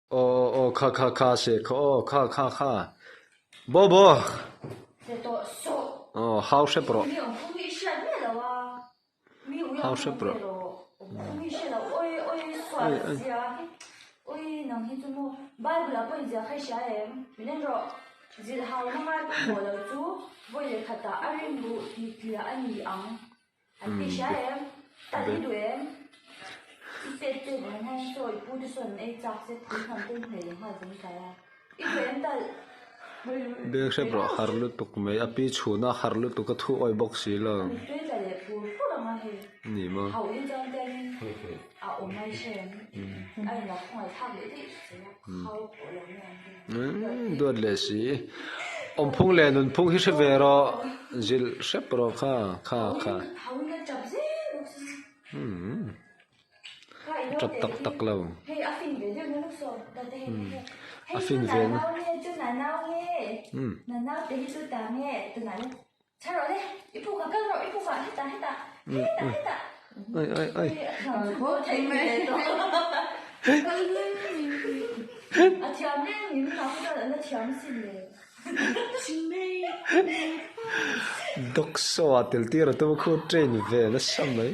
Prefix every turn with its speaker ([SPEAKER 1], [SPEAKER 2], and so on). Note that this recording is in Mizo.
[SPEAKER 1] Aw aw kha kha kha se kha aw kha kha kha bo bo aw hau hrep rawh hau hrep rawh Beng hrep rawh har lutuk mai a pi chhun a har lutuk a thu awi bawk si lo ni maw. Duat leh si awmphung leh nunphung hi hre ve rawh zilh hrep rawh kha kha kha umm tap tak tak lo umm a fin ve na umm. Ai ai ai. Dog show ah tel tir a tum a khu train ve nasa mai.